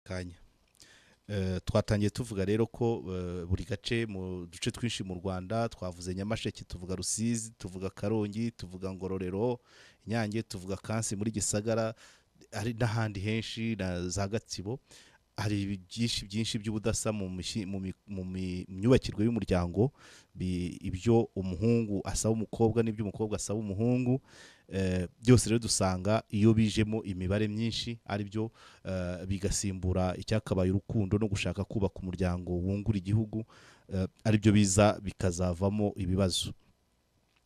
Kanya twatangiye tuvuga rero ko buri gace mu duce twinshi mu Rwanda, twavuze Nyamasheke, tuvuga Rusizi, tuvuga Karongi, tuvuga Ngororero, Nyange, tuvuga Kansi muri Gisagara, hari n'ahandi henshi na za Gatsibo, hari byinshi byinshi by'ubudasa mu myubakirwe y'umuryango, ibyo umuhungu asaba umukobwa n'ibyo umukobwa asaba umuhungu. Byose rero dusanga iyo bijemo imibare myinshi ari byo bigasimbura icyakabaye urukundo no gushaka kubaka umuryango wungura igihugu, ari byo biza bikazavamo ibibazo.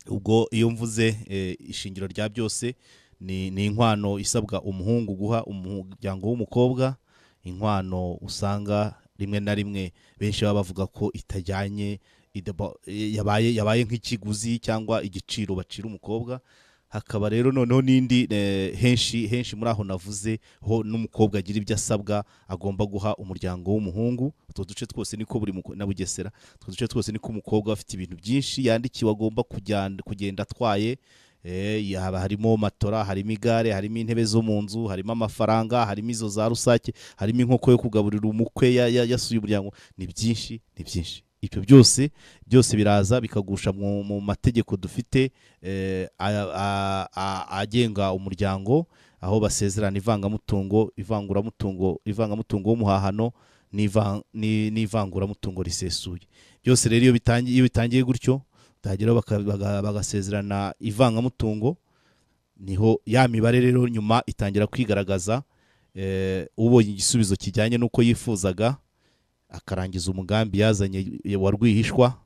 Ubwo iyo mvuze ishingiro rya byose ni inkwano isabwa umuhungu guha umuryango w'umukobwa, inkwano usanga rimwe na rimwe benshi baba bavuga ko itajyanye, yabaye nk'ikiguzi cyangwa igiciro bacira umukobwa. Hakaba rero noneho n'indi henshi henshi muri aho navuze ho n'umukobwa agira ibyo asabwa agomba guha umuryango w'umuhungu. Utwo duce twose niko buri na Bugesera, utwo duce twose niko umukobwa afite ibintu byinshi yandikiwe agomba kugenda atwaye. Yaba harimo matora, harimo igare, harimo intebe zo mu nzu, harimo amafaranga, harimo izo za rusake, harimo inkoko yo kugaburira umukwe yasuye umuryango. Ni byinshi, ni byinshi. Ibyo byose byose biraza bikagusha mu mategeko dufite agenga umuryango, aho basezerana ivangamutungo, ivanguramutungo, ivangamutungo w'umuhahano n'ivanguramutungo risesuye. Byose rero iyo bitangiye gutyo, batageraho bagasezerana ivangamutungo, niho ya mibare rero nyuma itangira kwigaragaza. Ubonye igisubizo kijyanye n'uko yifuzaga akarangiza umugambi yazanye wa rwihishwa,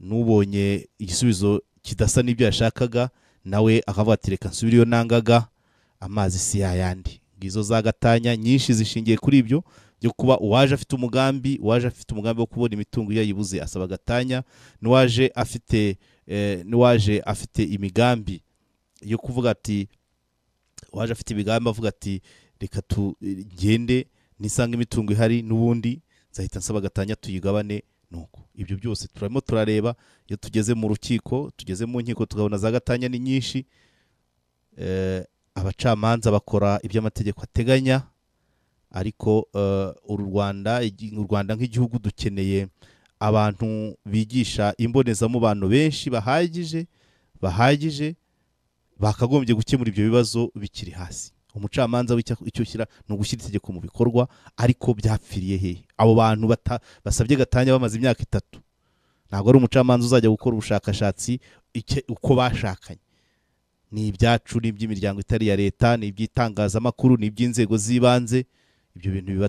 n'ubonye igisubizo kidasa n'ibyo yashakaga nawe akavuga ati reka nsubire iyo nangaga, amazi si yayandi. Ngizo za gatanya nyinshi zishingiye kuri ibyo byo kuba uwaje afite umugambi, uwaje afite umugambi wo kubona imitungo iyo yayibuze asaba gatanya, n'uwaje afite imigambi yo kuvuga ati, uwaje afite imigambi avuga ati reka tugende nisanga imitungo ihari n'ubundi nzahita nsaba gatanya tuyigabane. Nuko ibyo byose turimo turareba iyo tugeze mu rukiko, tugeze mu nkiko tukabona za gatanya ni nyinshi. Abacamanza bakora ibyo amategeko ateganya, ariko u Rwanda nk'igihugu dukeneye abantu bigisha imbonezamubano benshi bahagije bakagombye gukemura ibyo bibazo bikiri hasi. Umucamanza icyo ushyira ni ugushyira itegeko mu bikorwa, ariko byapfiriye hehe? Abo bantu basabye gatanya bamaze imyaka 3, ntabwo ari umucamanza uzajya gukora ubushakashatsi uko bashakanye. Ni ibyacu, ni iby'imiryango itari ya leta, ni iby'itangazamakuru, ni iby'inzego z'ibanze. Ibyo bintu biba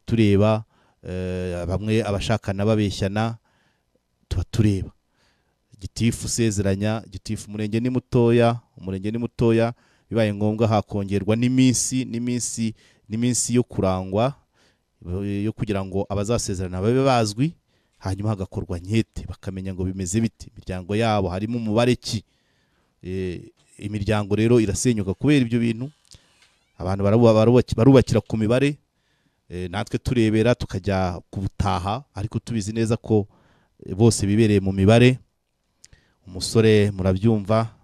tureba, bamwe abashakana babeshyana, tuba tureba. Gitifu usezeranya, gitifu umurenge ni mutoya, umurenge ni mutoya, bibaye ngombwa hakongerwa n'iminsi yo kurangwa yo kugira ngo abazasezerana babe bazwi, hanyuma hagakorwa nkete bakamenya ngo bimeze bite, imiryango yabo harimo umubare ki. Imiryango rero irasenyuka kubera ibyo bintu. Abantu barubakira ku mibare, natwe turebera tukajya kubutaha, ariko tubizi neza ko bose bibereye mu mibare. Umusore murabyumva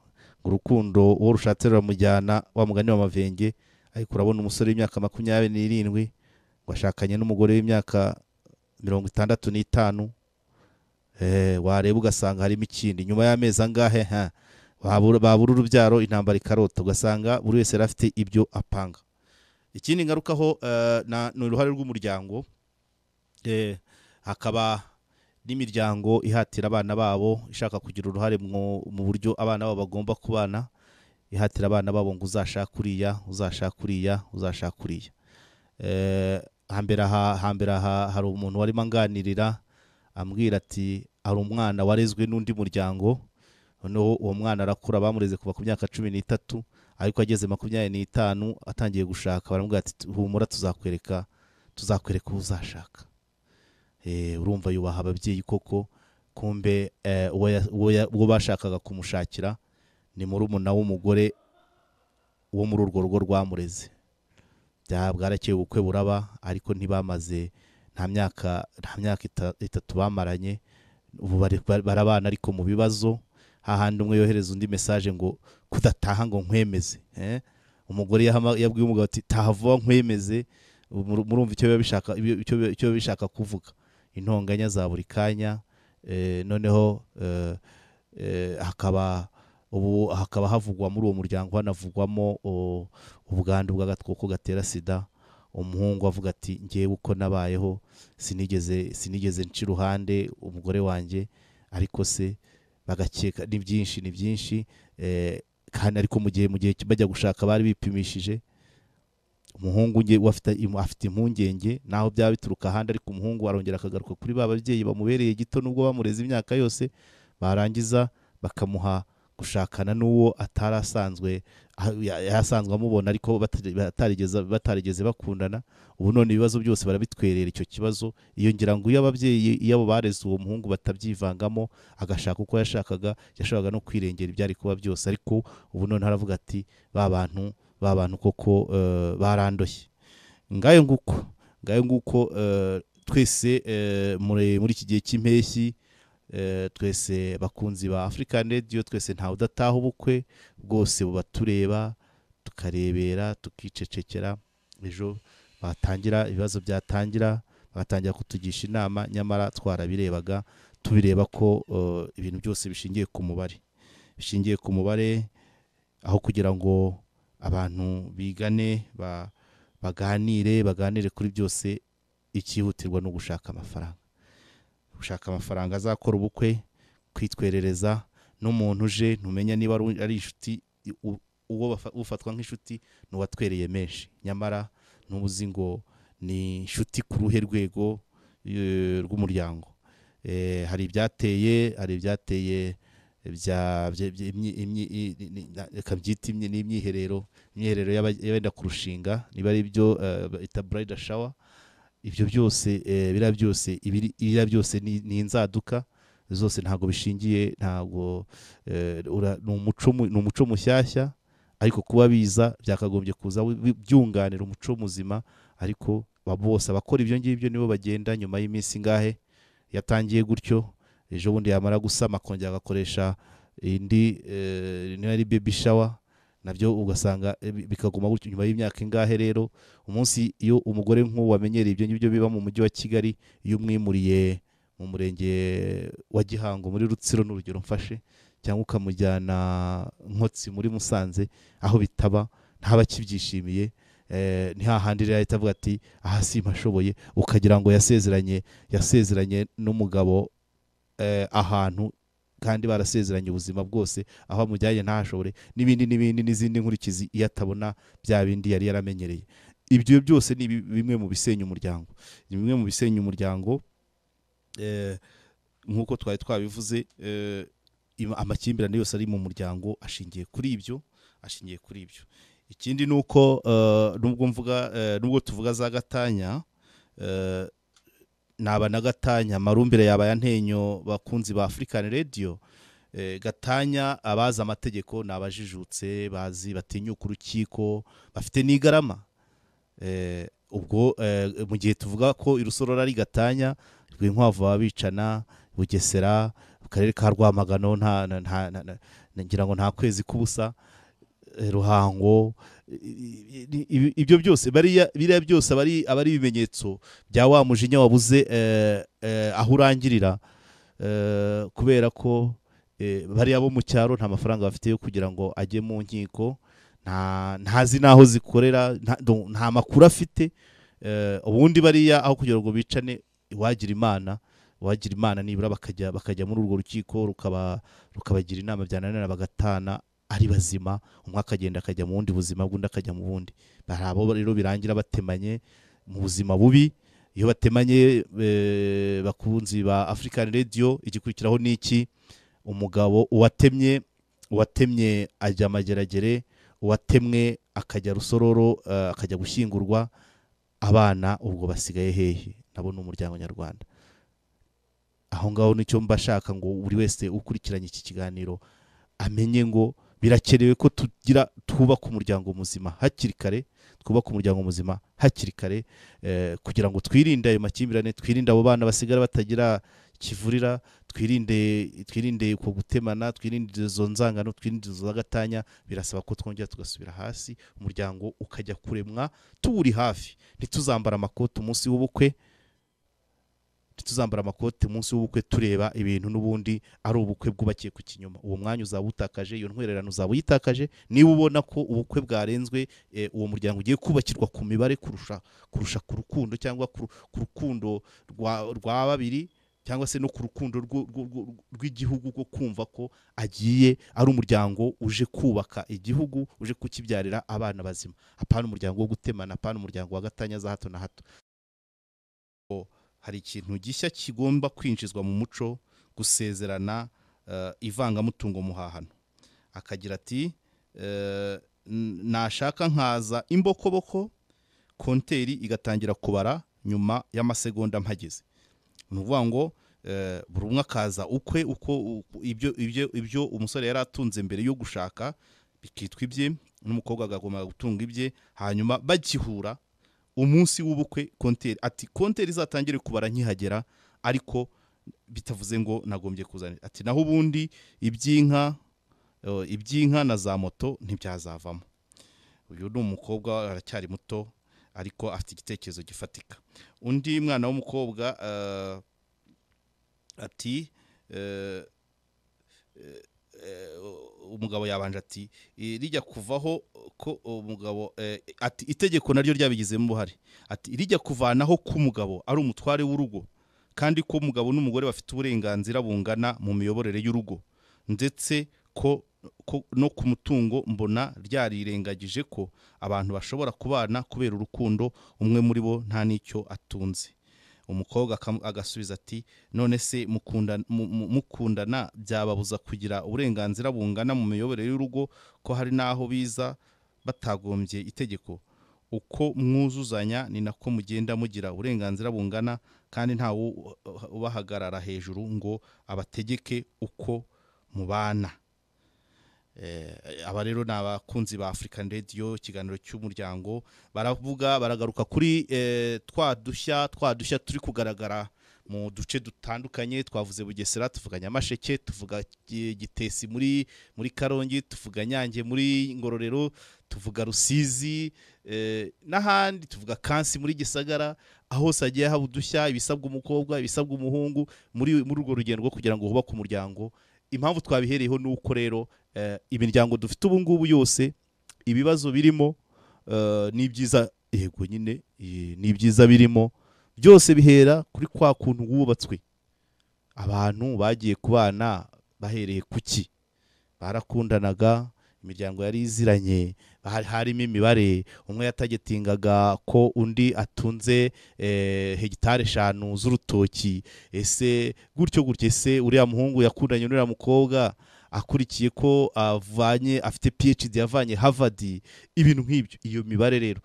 ngo urukundo uwo rushatse ruramujyana, wa mugani wa Mavenge, ariko urabona umusore w'imyaka 27 ngo ashakanye n'umugore w'imyaka 65, wareba ugasanga harimo ikindi. Nyuma y'amezi angahe babura urubyaro, intambara ikarota, ugasanga buri wese afite ibyo apanga. Ikindi ngarukaho ni uruhare rw'umuryango. Hakaba n'imiryango ihatira abana babo, ishaka kugira uruhare mu buryo abana babo bagomba kubana, ihatira abana babo ngo uzashaka uriya, uzashaka uriya, uzashaka uriya. Hambere aha hari umuntu warimo anganirira ambwira ati hari umwana warezwe n'undi muryango, noneho uwo mwana arakura, bamureze kuva ku myaka 13, ariko ageze 25 atangiye gushaka, baramubwira ati humura tuzakwereka uzashaka. Urumva yubaha ababyeyi koko, kumbe uwo bashakaga kumushakira ni murumuna w'umugore wo muri urwo rugo rwamureze. Bwarakeye ubukwe buraba, ariko ntibamaze nta myaka 3 bamaranye, ubu barabana ariko mu bibazo. Hahandi umwe yohereza undi message ngo kudataha ngo nkwemeze. Umugore yabwiye umugabo ati taha vuba nkwemeze. Murumva icyo biba bishaka, icyo biba bishaka kuvuga, intonganya za buri kanya. Noneho hakaba ubu hakaba havugwa muri uwo muryango, hanavugwamo ubwandu bw'agakoko gatera sida. Umuhungu avuga ati ngewe uko nabayeho sinigeze nca iruhande umugore wanjye, ariko se bagakeka ni byinshi kandi ariko mu gihe bajya gushaka bari bipimishije. Umuhungu nge afite impungenge naho byaba bituruka ahandi, ariko umuhungu arongera akagaruka kuri ba babyeyi bamubereye gito nubwo bamureze imyaka yose, barangiza bakamuha gushakana n'uwo atarasanzwe yasanzwe amubona, ariko batarigeze bakundana. Ubu none ibibazo byose barabitwerera icyo kibazo. Iyo ngira ngo iyo ababyeyi iyo abo bareze uwo muhungu batabyivangamo, agashaka uko yashakaga, yashoboraga no kwirengera ibyari kuba byose. Ariko ubu none haravuga ati ba bantu koko barandoshye. Ngayo nguko twese muri iki gihe cy'impeshyi, twese bakunzi ba African Radio, twese ntawe udataha ubukwe bwose buba tureba, tukarebera, tukicecekera. Ejo batangira ibibazo byatangira, bagatangira kutugisha inama, nyamara twarabirebaga, tubireba ko ibintu byose bishingiye ku mubare, aho kugira ngo abantu bigane, baganire kuri byose, ikihutirwa no gushaka amafaranga. Gushaka amafaranga azakora ubukwe, kwitwerereza n'umuntu uje ntumenya niba ari inshuti, uwo ufatwa nk'inshuti n'uwatwereye menshi, nyamara ntubuzi ngo ni inshuti ku ruhe rwego rw'umuryango. Hari ibyateye reka byita n'imyiherero y'abenda kurushinga, niba ari byo ita bridal shower. Ibyo byose biriya byose biriya byose ni inzaduka zose, ntago bishingiye, ntago ni umuco mushyashya, ariko kuba biza byakagombye kuza byunganira umuco muzima. Ariko bose abakora ibyo ngibyo nibo bagenda nyuma y'iminsi ingahe yatangiye gutyo, ejo bundi yamara gusama akongera agakoresha indi niba ari baby shower, nabyo ugasanga bikaguma gutyo nyuma y'imyaka ingahe. Rero umunsi iyo umugore nk'uwo wamenyereye ibyo ngibyo biba mu mujyi wa Kigali, iyo umwimuriye mu murenge wa Gihango muri Rutsiro n'urugero mfashe, cyangwa ukamujyana Nkotsi muri Musanze aho bitaba, ntaba akibyishimiye. Ni hahandi rero ahita avuga ati aha simpashoboye, ukagira ngo yasezeranye n'umugabo ahantu kandi barasezeranye ubuzima bwose, aho amujyanye ntashobore, n'ibindi n'ibindi n'izindi nkurikizi iyo atabona bya bindi yari yaramenyereye. Ibyo byose ni bimwe mu bisenya umuryango, ni bimwe mu bisenya umuryango. Nk'uko twari twabivuze, amakimbirane yose ari mu muryango ashingiye kuri ibyo. Ikindi nuko nubwo mvuga nubwo tuvuga za gatanya, naba na gatanya marumbire yaba ya ntenyo bakunzi ba African Radio. Gatanya abaza amategeko nabajijutse, bazi batinyuka urukiko, bafite n'igarama. Ubwo mu gihe tuvuga ko Irusororo ari gatanya, Rwinkwavu babicana, Bugesera, karere ka Rwamagano nta ngira ngo nta kwezi kubusa, Ruhango, ibyo byose biriya byose abari ibimenyetso bya wa mujinya wabuze aho urangirira, kubera ko bariya bo mu cyaro nta mafaranga bafite yo kugira ngo ajye mu nkiko, ntazi naho zikorera, nta makuru afite. Ubundi bariya aho kugira ngo bicane, wagira Imana nibura bakajya muri urwo rukiko rukabagira inama, byananira bagatana ari bazima, umwe akagenda akajya mu wundi buzima, undi akajya mu bundi. Hari abo rero birangira batemanye mu buzima bubi. Iyo batemanye bakunzi ba African Radio, igikurikiraho niki? Umugabo uwatemye ajya Mageragere, uwatemwe akajya Rusororo, akajya gushyingurwa. Abana ubwo basigaye hehe? Nabo ni umuryango nyarwanda. Aho ngaho nicyo mbashaka ngo buri wese ukurikiranye iki kiganiro amenye ngo birakenewe ko tugira twubaka umuryango muzima hakiri kare, twubaka umuryango muzima hakiri kare, kugira ngo twirinde ayo makimbirane, twirinde abo bana basigara batagira Kivurira, twirinde uko gutemana, twirinde izo nzangano, twirinde izo gatanya. Birasaba ko twongera tugasubira hasi, umuryango ukajya kuremwa tuwuri hafi. Ntituzambara amakoti umunsi w'ubukwe, ntituzambara amakote umunsi w'ubukwe tureba ibintu n'ubundi ari ubukwe bwubakiye ku kinyoma. Uwo mwanya uzaba utakaje, iyo ntwererano uzaba uyitakaje. Niba ubona ko ubukwe bwarenzwe, uwo muryango ugiye kubakirwa ku mibare kurusha ku rukundo, cyangwa ku rukundo rwa babiri, cyangwa se no ku rukundo rw'igihugu, rwo kumva ko agiye ari umuryango uje kubaka igihugu, uje kukibyarira abana bazima, apana umuryango wo gutemana, apana umuryango wa gatanya za hato na hato. Hari ikintu gishya kigomba kwinjizwa mu muco, gusezerana ivangamutungo muhahano. Akagira ati nashaka nkaza imbokoboko, konteri igatangira kubara nyuma y'amasegonda mpageze. Ni ukuvuga ngo buri umwe akaza ukwe, uko ibyo umusore yari atunze mbere yo gushaka bikitwa ibye, n'umukobwa agomba gutunga ibye, hanyuma bagihura umunsi w'ubukwe konteri, ati konteri izatangire kubara nkihagera, ariko bitavuze ngo nagombye kuzana. Ati naho ubundi iby'inka na za moto ntibyazavamo. Uyu ni umukobwa aracyari muto, ariko afite igitekerezo gifatika. Undi mwana w'umukobwa ati umugabo yabanje ati rijya kuvaho ko umugabo ati itegeko naryo ryabigizemo uruhare, ati rijya kuvanaho ko umugabo ari umutware w'urugo, kandi ko umugabo n'umugore bafite uburenganzira bungana mu miyoborere y'urugo, ndetse ko no ku mutungo mbona ryarirengagije ko abantu bashobora kubana kubera urukundo, umwe muri bo nta n'icyo atunze. Umukobwa agasubiza ati none se mukundana byababuza kugira uburenganzira bungana mu miyoborere y'urugo, ko hari n'aho biza batagombye itegeko? Uko mwuzuzanya ni nako mugenda mugira uburenganzira bungana, kandi ntawe ubahagarara hejuru ngo abategeke uko mubana. Aba rero ni abakunzi ba African Radio, ikiganiro cy'umuryango. Baravuga, baragaruka kuri twa dushya turi kugaragara mu duce dutandukanye. Twavuze Bugesera, tuvuga Nyamasheke, tuvuga Gitesi muri Karongi, tuvuga Nyange muri Ngororero, tuvuga Rusizi n'ahandi, tuvuga Kansi muri Gisagara. Aho hose hagiye haba udushya, ibisabwa umukobwa, ibisabwa umuhungu muri urwo rugendo rwo kugira ngo hubake umuryango. Impamvu twabihereyeho ni uko rero imiryango dufite ubu ngubu yose ibibazo birimo n'ibyiza, yego nyine n'ibyiza birimo byose bihera kuri kwa kuntu wubatswe. Abantu bagiye kubana bahereye kuki? Barakundanaga, imiryango yari iziranye, harimo imibare, umwe yatagetingaga ko undi atunze hegitari 5 z'urutoki, ese gutyo gutyo, ese uriya muhungu yakundanye n'uriya mukobwa akurikiye ko avanye afite PhD yavanye Harvard, ibintu nk'ibyo. Iyo mibare rero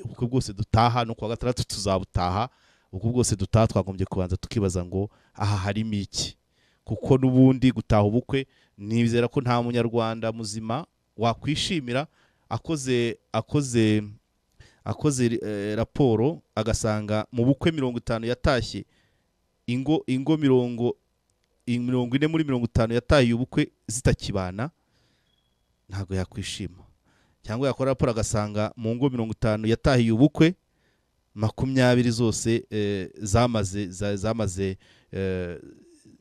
ubwo bwose dutaha no kuwa gatandatu tuzabutaha, ubwo bwose dutaha twagombye kubanza tukibaza ngo aha harimo iki? Kuko n'ubundi gutaha ubukwe, nizera ko nta munyarwanda muzima wakwishimira akoze raporo agasanga mu bukwe 50 yatashye, ingo 40 muri 50 yatahiye ubukwe zitakibana, ntabwo yakwishima. Cyangwa yakora raporo agasanga mu ngo 50 yatahiye ubukwe 20 zose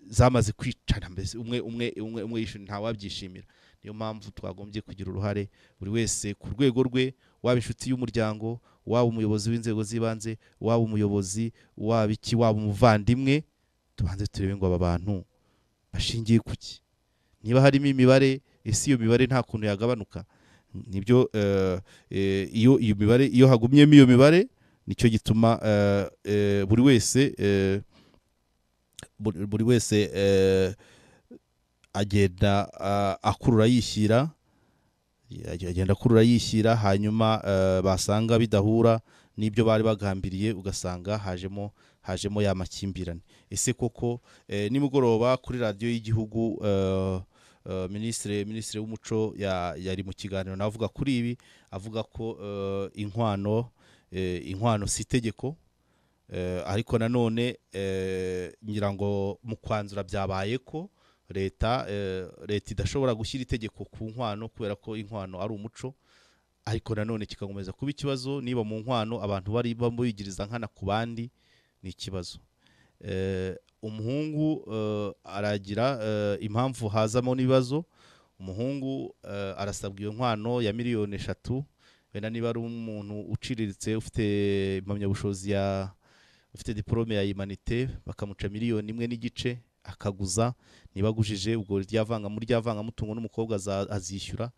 zamaze kwicana, mbese umwe yishu, ntawabyishimira. Niyo mpamvu twagombye kugira uruhare buri wese ku rwego rwe, waba inshuti y'umuryango, waba umuyobozi w'inzego z'ibanze, waba umuyobozi, waba iki, waba umuvandimwe, tubanze turebe ngo aba bantu bashingiye kuki. Niba harimo imibare, ese iyo mibare nta kuntu yagabanuka? Nibyo, iyo mibare, iyo hagumyemo iyo mibare, nicyo gituma buri wese buri wese agenda akurura yishyira, agenda akurura yishyira, hanyuma basanga bidahura n'ibyo bari bagambiriye, ugasanga hajemo ya makimbirane. Ese koko nimugoroba kuri radio y'igihugu ministre w'umuco yari mu kiganiro navuga kuri ibi, avuga ko inkwano si itegeko, Ariko nanone ngira ngo mu kwanzura byabaye ko leta idashobora gushyira itegeko ku nkwano kubera ko inkwano ari umuco, ariko nanone kikakomeza kuba ikibazo niba mu nkwano abantu bari bamubigiriza nkana ku bandi ni ikibazo. Umuhungu aragira impamvu hazamo n'ibibazo. Umuhungu arasabwa iyo nkwano ya 3 miliyoni, wenda niba ari umuntu uciriritse ufite impamyabushobozi ya ufite diplome ya humanité bakamuca 1.5 miliyoni akaguza, niba agujije ubwo ryavanga muri ryavangamutungo n'umukobwa azishyura.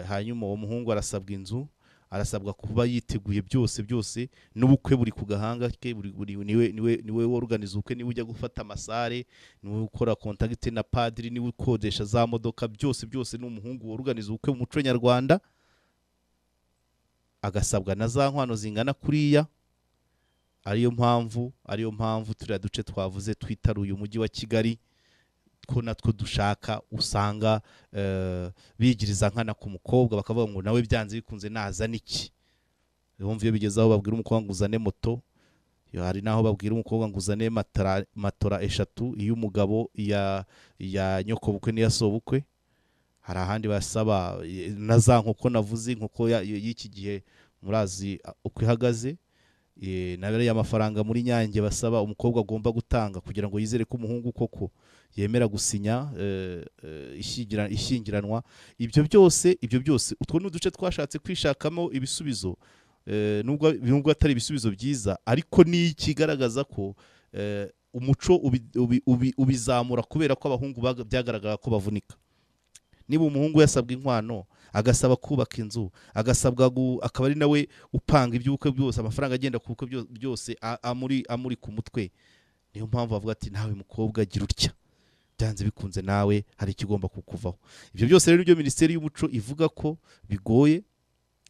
Hanyuma uwo muhungu arasabwa inzu, arasabwa kuba yiteguye byose byose, n'ubukwe buri ku gahanga ke, buri niwe organize ubukwe, niwe ujya gufata amasare, niwe ukora contact na padiri, niwe ukodesha za modoka, byose byose ni umuhungu organize ubukwe mu muco nyarwanda. Agasabwa na za nkwano zingana kuriya. Ariyo mpamvu turiya duce twavuze twitaruye umujyi wa Kigali ko natwo dushaka, usanga bigiriza nkana ku mukobwa bakavuga ngo nawe byanze bikunze nazana iki. Urumva iyo bigeze aho babwira umukobwa ngo uzane moto, hari naho babwira umukobwa ngo uzane matora 3, iy'umugabo, iya nyokobukwe n'iya sobukwe. Hari ahandi basaba na za nkoko navuze, inkoko y'iki gihe murazi uko ihagaze, nabere amafaranga muri Nyange basaba umukobwa agomba gutanga kugira ngo yizere ko umuhungu koko yemera gusinya ishyingiranwa. Ibyo byose utwo n'uduce twashatse kwishakamo ibisubizo, nubwo atari ibisubizo byiza, ariko ni ikigaragaza ko umuco ubizamura kubera ko abahungu byagaragara ko bavunika. Niba umuhungu yasabwa inkwano, agasaba kubaka inzu, agasabwa akaba ari nawe upanga iby'ubukwe byose, amafaranga agenda ku bukwe byose amuri ku mutwe. Niyo mpamvu bavuga ati nawe mukobwa gira utya, byanze bikunze nawe hari ikigomba kukuvaho. Ibyo byose rero byo Minisiteri y'Umuco ivuga ko bigoye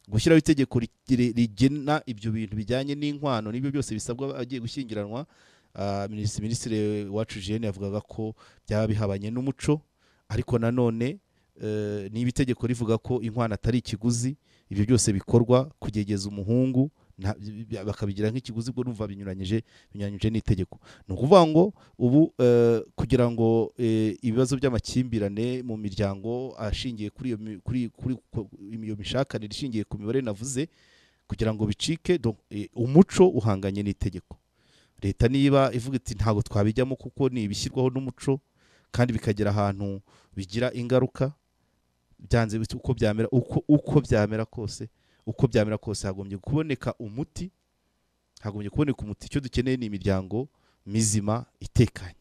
gushyiraho itegeko rigena ibyo bintu bijyanye n'inkwano n'ibyo byose bisabwa agiye gushyingiranwa. Minisitiri wacu Jeanne yavugaga ko byaba bihabanye n'umuco, ariko nanone niba itegeko rivuga ko inkwano atari ikiguzi, ibyo byose bikorwa kugegeza umuhungu bakabigira nk'ikiguzi, ubwo numva binyuranyije n'itegeko. Ni ukuvuga ngo ubu kugira ngo ibibazo by'amakimbirane mu miryango ashingiye kuri iyo mishakanire ishingiye ku mibare navuze, kugira ngo bicike, umuco uhanganye n'itegeko. Leta niba ivuga iti ntabwo twabijyamo kuko ni ibishyirwaho n'umuco kandi bikagera ahantu bigira ingaruka, byanze uko byamera uko byamera kose hagombye kuboneka umuti, Icyo dukeneye ni imiryango mizima itekanye.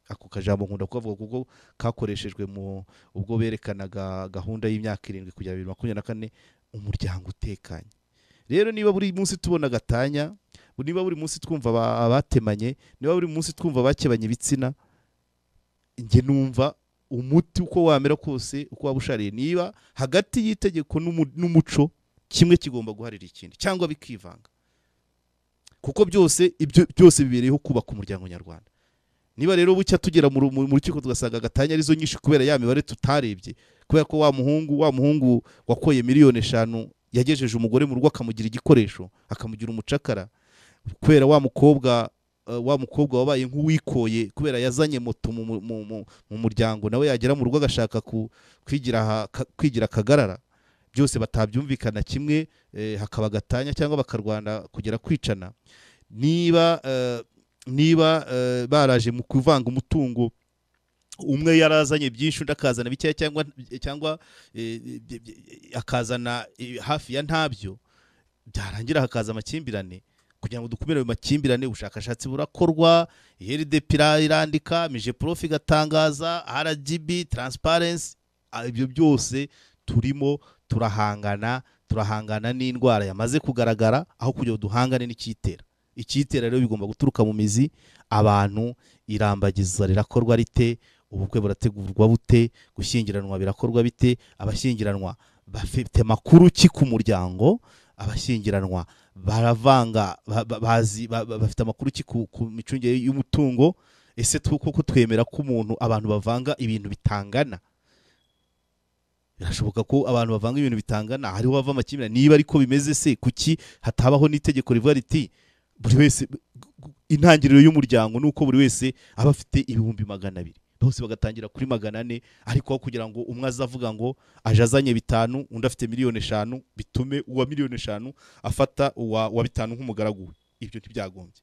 Ako kajambo nkunda kuvuga kuko kakoreshejwe mu ubwo berekanaga gahunda y'imyaka 7 kugera 2024, umuryango utekanye. Rero niba buri munsi tubona gatanya, niba buri munsi twumva abatemanye, niba buri munsi twumva bakebanye ibitsina, nge numva umuti uko wamera kose uko wabushariye, niba hagati y'itegeko n'umuco kimwe kigomba guharira ikindi cyangwa bikivanga, kuko byose ibyo byose bibereyeho kubaka umuryango nyarwanda. Niba rero bucya tugera mu rukiko tugasanga gatanya arizo nyinshi kubera ya mibare tutarebye, kubera ko wa muhungu wakoye 5 miliyoni yagejeje umugore mu rugo akamugira igikoresho, akamugira umucakara, kubera wa mukobwa wabaye nk'uwikoye kubera yazanye moto mu muryango, nawe yagera mu rugo agashaka kwigira kagarara, byose batabyumvikana kimwe, hakaba gatanya cyangwa bakarwana kugera kwicana. Niba baraje mu kuvanga umutungo, umwe yarazanye byinshi undi akazana bikeya cyangwa akazana hafi ya ntabyo, byarangira hakaza amakimbirane. Kugira ngo dukumire ayo makimbirane, ubushakashatsi burakorwa, RDP irandika, Mijeprof igatangaza, RGB, Transparency, ibyo byose turimo turahangana n'indwara yamaze kugaragara, aho kugira ngo duhangane n'icyitera. Icyitera rero bigomba guturuka mu mizi. Abantu irambagiza rirakorwa rite, ubukwe burategurwa bute, gushyingiranwa birakorwa bite, abashyingiranwa bafite makuru ki ku muryango, abashyingiranwa baravanga bazi bafite amakuru ki ku micungire y'umutungo. Ese koko twemera ko umuntu abantu bavanga ibintu bitangana? Birashoboka ko abantu bavanga ibintu bitangana, hariho bava amakimbirane. Niba ariko bimeze se, kuki hatabaho n'itegeko rivuga riti Buri wese, intangiriro y'umuryango nuko buri wese aba afite 200,000, bose bagatangira kuri 400, ariko aho kugira ngo umwe azavuga ngo aje azanye 5, undi afite 5,000,000, bitume uwa 5,000,000 afata uwa 5 nk'umugaragu we. Ibyo ntibyagombye,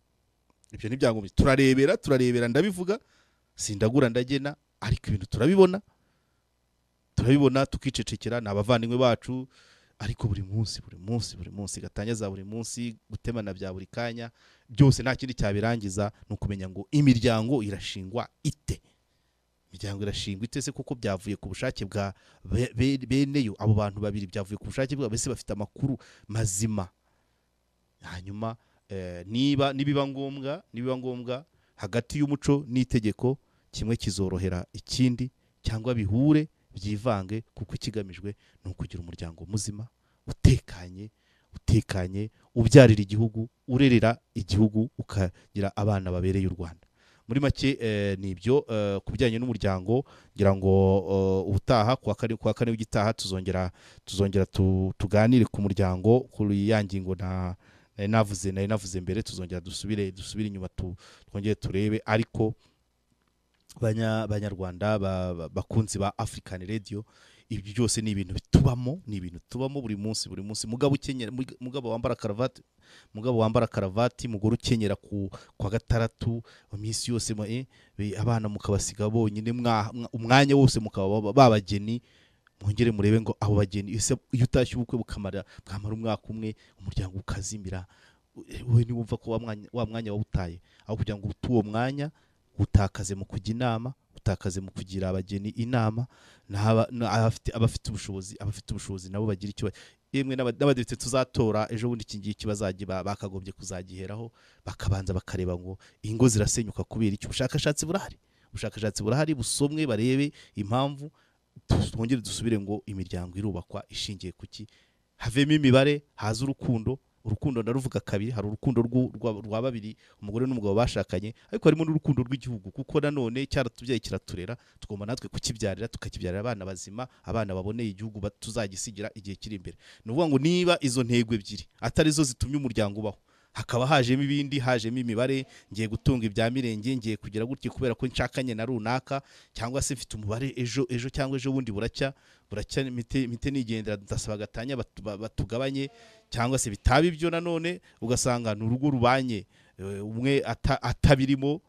ibyo ntibyagombye. Turarebera, ndabivuga sindagura ndagena, ariko ibintu turabibona tukicecekera. Ni abavandimwe bacu, ariko buri munsi buri munsi buri munsi gatanya za buri munsi, gutemana bya buri kanya, byose nta kindi cyabirangiza ni ukumenya ngo imiryango irashingwa ite. Imiryango irashingwa ite se? Kuko byavuye ku bushake bwa beneyo, abo bantu babiri byavuye ku bushake bwabo, bese bafite amakuru mazima. Hanyuma niba nibiba ngombwa hagati y'umuco n'itegeko, kimwe kizorohera ikindi cyangwa bihure byivange, kuko ikigamijwe ni ukugira umuryango muzima utekanye, ubyarira igihugu, urerera igihugu, ukagira abana babereye u Rwanda. Muri make ni ibyo ku bijyanye n'umuryango. Ngira ngo ubutaha kuwa kane w'igitaha tuzongera tuganire ku muryango, kuri ya ngingo nari navuze mbere. Tuzongera dusubire inyuma, twongere turebe. Ariko Banyarwanda bakunzi ba African Radio, ibi byose ni ibintu bitubamo, ni ibintu tubamo buri munsi buri munsi. Mugabo ukenyera, mugabo wambara karavati, mugabo wambara karavati, mugore ukenyera ku kwa gatandatu, iminsi yose abana mukabasiga bonyine, umwanya wose mukaba babageni. Mwongere murebe ngo abo bageni, iyo utashye ubukwe bukamara bwamara umwaka umwe, umuryango ukazimira, wowe niwumva ko wa mwanya wawutaye. Aho kugira ngo utu uwo mwanya utakaze mu kujya inama, utakaze mu kugira abageni inama, abafite ubushobozi nabo bagira icyo. Yemwe n'abadepite tuzatora ejo bundi, iki ngiki bazagiye bakagombye kuzagiheraho, bakabanza bakareba ngo ingo zirasenyuka kubera iki. Ubushakashatsi burahari, busomwe, barebe impamvu. Twongere dusubire ngo imiryango irubakwa ishingiye kuki, havemo imibare, haza urukundo. Urukundo ndaruvuga kabiri, hari urukundo rwa babiri, umugore n'umugabo bashakanye, ariko harimo n'urukundo rw'igihugu, kuko nanone cyaratubyaye kiraturera, tugomba natwe kukibyarira, tukakibyarira abana bazima, abana baboneye igihugu tuzagisigira igihe kiri imbere. Ni ukuvuga ngo niba izo ntego ebyiri atari zo zitumye umuryango ubaho, hakaba hajemo ibindi, hajemo imibare, ngiye gutunga ibya mirenge, ngiye kugira gutya kubera ko nshakanye na runaka, cyangwa se mfite umubare ejo ejo cyangwa ejo bundi buracya mite nigendera, ndasaba gatanya batugabanye, cyangwa se bitaba ibyo nanone ugasanga ni urugo rubanye umwe atabirimo,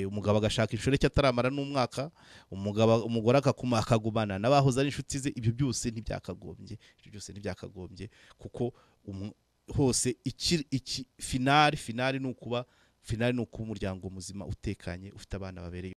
umugabo agashaka inshoreke ataramara n'umwaka, umugore akagumana n'abahoze ari inshuti ze. Ibyo byose ntibyakagombye, ibyo byose ntibyakagombye, kuko hose iki finali ni ukuba umuryango muzima utekanye, ufite abana babereye.